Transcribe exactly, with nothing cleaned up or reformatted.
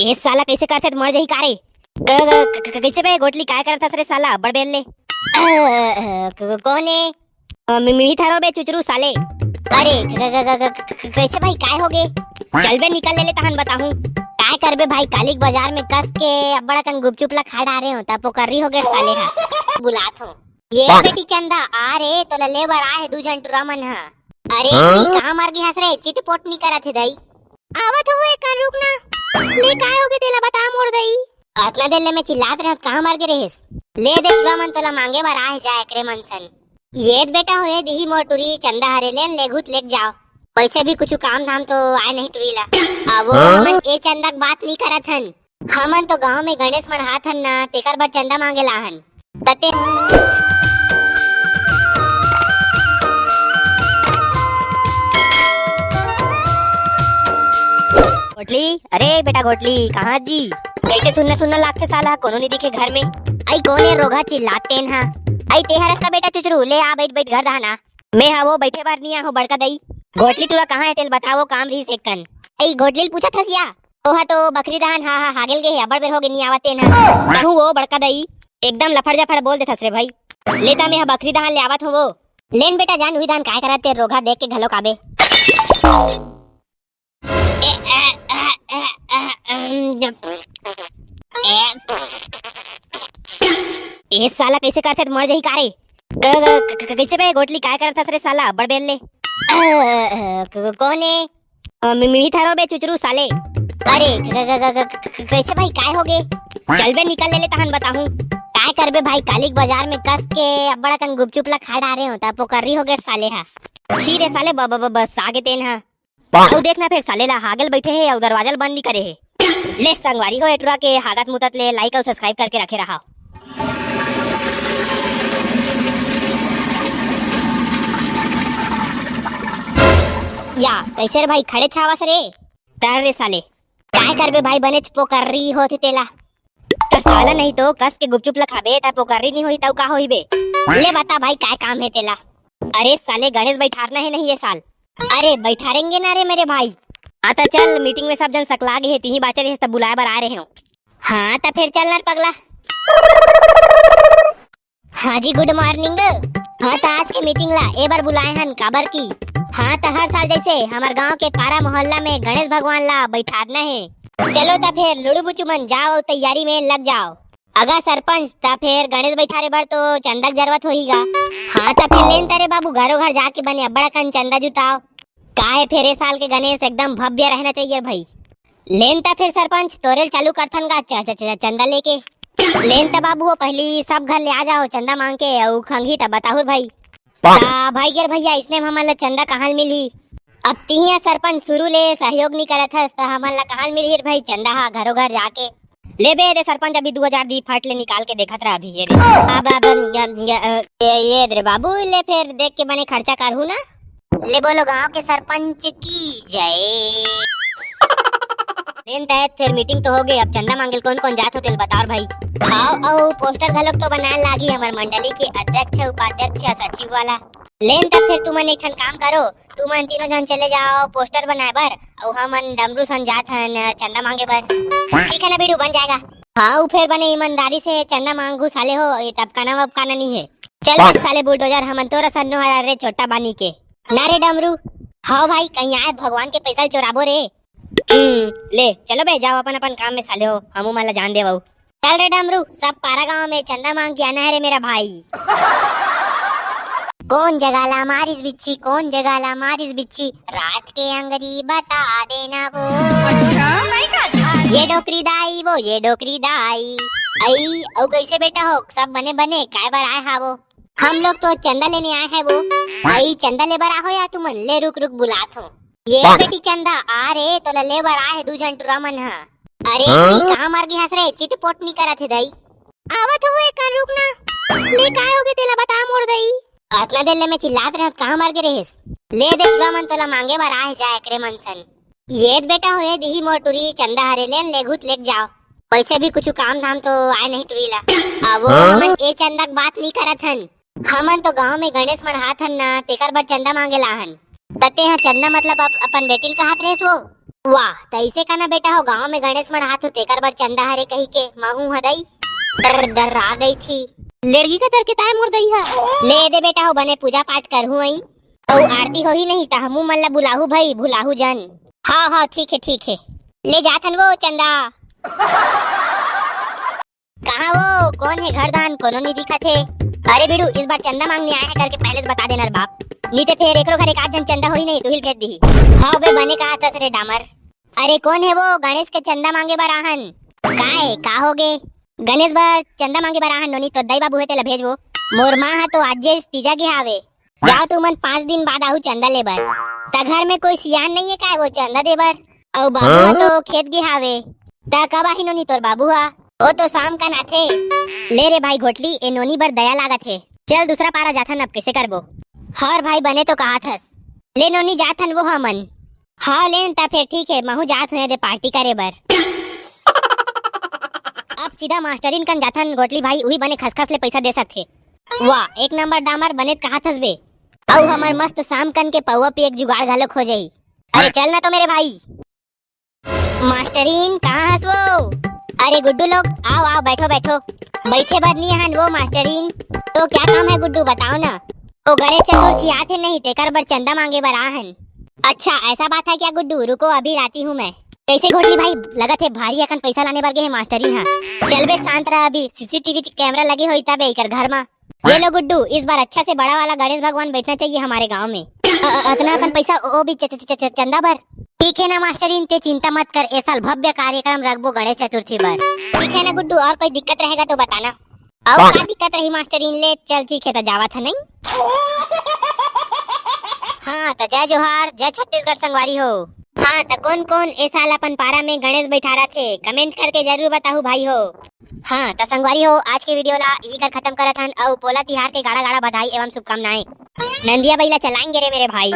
ए साला, कइसे करथे त मर जाही का रे? क-, क-, क-, क-, कइसे बे गोटली, काय करत हस रे साला, अब्बड़ बेर ले? अ, अ, क-, क-, कोन ए? अ, मी, मी थरो बे चुचरू साले। अरे, क-, क-, कइसे भाई, काय होगे? चल बे, निकल ले, ले तहन बताहूं। काय करबे भाई, काली के बाजार में कस के अब्बड़ अकन गुपचुप ला खा डारे हो, त पोकर्री होगे साले हा। बुलात हो। ए बेटी चंदा, आ रे, तोला ले बर आए हे दू झन टुरा मन हा। अरे, हाँ? कहाँ मर गे हस रे? चिटपोट नी करत हे दई। आवत हो, एक रुक ना। ले, काय होगे तेला बता मोर दई। अतना देर ले मैं चिल्लात रहत, कहाँ मर गे रहेस? ले दे टुरा मन तोला मांगे बर आए हे, जा एकरे मन सन। ए दे बेटा, होए दिही मोर टुरी, चंदा हरे, लेन लेगहू त लेग जाव। वइसे भी कुछु काम धाम तो आए नहीं टुरी ला। अब वो हाँ? हमन ए चंदा के बात नी करत हन। हमन तो गांव में गणेश मढ़ात हन ना, तेकर बर चंदा मांगे ला हन। तते गोटली, अरे बेटा गोटली, कहाँ जी? कइसे सुन्ना सुन्ना लागथे साला, कोनो नी दिखे घर में। अई कोन ए रोगहा चिल्लात तेन हा? अई ते हरस का बेटा चुचरू, ले आ बइठ बइठ घर दहाना। मैं हा वो बइठे बर नी आहो बड़का दई। गोटली टुरा कहाँ हे तेल बताओ, काम रहीस एक कन। अई गोटली ल पूछत हस या? ओहा तो बखरी दहान हा, हा, हागेल गे हे, अब्बड़ बेर होगे नी आवत तेन हा। कहूँ वो बड़का दई, एकदम लफड़ जफड़ बोल देथस रे भाई। ले ता मैं हा बखरी दहान ले आवत हों वो। लेन बेटा जान, उही दहान काय करत ते रोगहा देख के घलो काबे। ए साला कइसे करथे त मर जाही का रे? क-, क-, क-, कइसे बे गोटली, काय करत हस रे साला, अब्बड़ बेर ले? अ, अ, क-, क-, कोन ए? अ, मी, मी थरो बे चुचरू साले। अरे, क-, क-, कइसे भाई, काय होगे? चल बे, निकल ले, ले तहन बताहूं। काय करबे भाई, काली के बाजार में कस के अब्बड़ अकन गुपचुप ला खा डारे हो, त पोकर्री होगे साले हा। छी रे साले, ब-, ब-, ब-, बस आगे तेन हा। अउ देख ना फेर साले ला, हागेल बइठे हे अउ दरवाजा ल बंद नी करे हे। ले संगवारी हो, ए टुरा के हागत मुतत ले like अउ subscribe करके रखे रहा। या, कइसे रे भाई, खड़े छावस रे? तर रे साले। काय करबे भाई, बनेच पोकर्री होथे तेला। त साला नहीं तो कस के गुपचुप ल खाबे, त पोकर्री नी होही, तउ का होही बे? ले बता भाई, काय काम हे तेला? अरे साले, गणेश बइठारना हे नहीं ये साल? अरे बइठारेंगे ना रे मेरे भाई। हाँ त चल, meeting में सब झन सकला गे हे, तिही बाचे रहेस त बुलाए बर आए रहे हों। हाँ त फेर चल ना रे पगला। हाँ जी, good morning। हाँ त आज के meeting ला ए बर बुलाए हन, काबर की? हाँ त हर साल जइसे हमर गांव के पारा मोहल्ला में गणेश भगवान ला बइठारना हे। चलो त फेर लुड़ू बुचू मन जाव अउ तैयारी में लग जाव। अगा सरपंच, त फेर गणेश बइठारे बर तो चंदा के जरूरत होही गा। हाँ त फेर लेन त रे बाबू, घरो घर जाके बने अब्बड़ अकन चंदा जुटाव। का हे फेर, ए साल के गणेश एकदम भव्य रहना चाहिए रे भाई। लेन त फेर सरपंच, तोरे ल चालू करथन गा च-, च-, च-, चंदा लेके। लेन त बाबू, वो पहिली सब घर ले आ जाव चंदा मांग के, अउ खंगही त बताहू रे भाई। त भाई गे रे भइया, इसने म हमन ल चंदा कहाँ ल मिलही? अब तिही सरपंच शुरू ले सहयोग नी करत हस, त हमन ल कहाँ ल मिलही रे भाई चंदा हा घरो घर जाके? ले बे, दे सरपंच, अभी दू हजार दी, फट ले निकाल के देखत रह अभी, ये दे। अब, अब, अब, ये, ये, अ, ये, ये दे रे बाबू, ले फेर देख के बने खर्चा करहू ना। ले बोलो गांव के सरपंच की जय। दिन तहत फेर meeting तो होगे, अब चंदा मांगे ल कोन कोन जात हो तेल बताओ रे भाई। हाँ, अउ poster घलोक तो बनाए लागही हमर मंडली के अध्यक्ष, उपाध्यक्ष, सचिव वाला। लेन त फेर तुमन एक ठन काम करो, तुमन तीनों झन चले जाव poster बनाए बर, अउ हमन डमरू सन जात हन चंदा मांगे बर। ठीक है ना बीड़ू, बन जाएगा। हाँ, उ फेर बने ईमानदारी से चंदा मांगहू साले हो, ये टपकाना वपकाना नहीं है। चल बस साले बुलडोजर, हमन तोरा सन नोहर रे चोट्टा बानी के। ना रे डमरू। हाँ भाई, कहीं आए भगवान के पैसा चोराबो रे। हम्म, ले चलो बे, जाव अपन अपन काम में साले हो, हमू मन ला जान देवव। चल रे डमरू, सब पारा गांव में चंदा मांग के आना है रे मेरा भाई। कोन जगह ला मारिस बिच्छी, कोन जगह ला मारिस बिच्छी, रात के अंगरी बता देना वो। ये डोकरी दाई, वो ये डोकरी दाई। अई, अउ कइसे बेटा हो, सब बने बने, काय बर आए हा वो? हम लोग तो चंदा लेने आए हैं वो। अई, चंदा ले बर आहो या तुमन? ले रुक रुक बुलात हो। ये बेटी चंदा, आ रे, तोला ले बर आए हे दू झन टुरा मन ह। अरे, हाँ? कहाँ मर गे हस रे? चिटपोट नी करत हे दई। आवत हो, एक रुक ना। ले, काय होगे तेला बता मोर दई। अतना देर ले मैं चिल्लात रहत, कहाँ मर गे रहेस? ले दे टुरा मन तोला मांगे बर आए हे, जा एकरे मन सन। ये दे बेटा, होए दिही मोर टुरी, चंदा हरे, लेन लेगहू त लेग जाव। वैसे भी कुछु काम धाम तो आए नहीं टुरी ला। अब वो हाँ? हमन ए चंदा के बात नी करत हन। हमन तो गांव में गणेश मढ़ात हन ना, तेकर बर चंदा मांगे ला हन। त तेहा चंदा मतलब अप-, अपन बेटी ल कहत रहेस वो? वाह, तइसे का ना बेटा हो, गांव में गणेश मढ़ात हो, तेकर बर चंदा हरे कही के महू ह दई। डर, डर आ गई थी। लेड़गी का डर के ताय मोर दई हा। ले दे बेटा हो, बने पूजा पाठ करहू अई। अउ आरती होही नहीं त हमू मन ला बुलाहू भाई, भुलाहू जन। हाँ, हाँ, ठीक है, ठीक है। ले जाथन वो चंदा। कहाँ वो? कौन है घर दान? कोनो नहीं दिखत है। अरे बीड़ू, इस बार चंदा मांगने आया है करके पहले से बता देना रे बाप। नहीं तो फिर एकरो घर एक आध जन चंदा होही नहीं, तुहिल भेज दीही। हाँ बे, बने कहा थस रे डामर। अरे कौन है वो? गणेश के चंदा मांगे बर आहन। का है? का हो गे? गणेश बर चंदा मांगे बर आहन नोनी, तो दई बाबू है तेला भेजबो। मोर माँ हा तो आज तीजा गे हावे। जाओ तुमन पाँच दिन बाद आहू चंदा ले बर। त घर में कोई सियान नहीं है काय वो चंदा दे बर? अउ बाबू हा तो खेत गे हावे। त कब आही नोनी तोर बाबू हा? ओ तो शाम कन आथे। ले रे भाई घोटली, ए नोनी बर दया लागत हे। चल दूसरा पारा जाथन, अब कैसे करबो? हर भाई बने तो कहा थस। ले नोनी जाथन वो हमन। हाँ लेन त फिर ठीक है, महू जात हुए दे पार्टी करे बर। अब सीधा मास्टरिन कन जाथन गोटली भाई, उही बने खसखस ले पैसा दे सकथे। वाह, एक नंबर डामर बने कहा थस बे। अउ हमर मस्त शाम कन के पौवा पिए के जुगाड़ घलोक हो जाही। अरे चल ना तो मेरे भाई। मास्टरिन, कहाँ हस वो? अरे गुड्डू लोग, आओ, आओ, बैठो, बैठो। बैठे बर नहीं हन वो मास्टरिन। तो क्या काम है गुड्डू, बताओ ना। ओ गणेश चतुर्थी आथे नहीं, तेकर बर चंदा मांगे बर आहन। अच्छा, ऐसा बात है क्या गुड्डू? रुको, अभी लाती हूँ मैं। कैसे घोटली भाई, लगत है भारी अकन पैसा लाने बर गे है मास्टरिन हा। चल बे, शांत रह, अभी सीसीटीवी कैमरा लगे होही तबे एकर घर मा। ये लो गुड्डू, इस बार अच्छा से बड़ा वाला गणेश भगवान बैठना चाहिए हमारे गांव में। अ-, अ-, अतना अकन पैसा ओ भी च-, च-, च-, च-, चंदा बर। ठीक है ना मास्टरिन, ते चिंता मत कर, ए साल भव्य कार्यक्रम रखबो गणेश चतुर्थी बर। ठीक है ना गुड्डू, और कोई दिक्कत रहेगा तो बताना। अउ का दिक्कत रही मास्टरिन? ले चल ठीक है, त जावत है नहीं। हाँ, त जय जोहार, जय छत्तीसगढ़ संगवारी हो। हाँ, त कौन कौन ए साल अपन पारा में गणेश बैठारत हे, कमेंट करके जरूर बताहू भाई हो। हाँ, त संगवारी हो, आज के वीडियो ला इही कर खत्म करत हन, अउ पोला तिहार के गाड़ा गाड़ा बधाई एवं शुभकामनाएं। नंदिया बइला चलाएंगे रे मेरे भाई।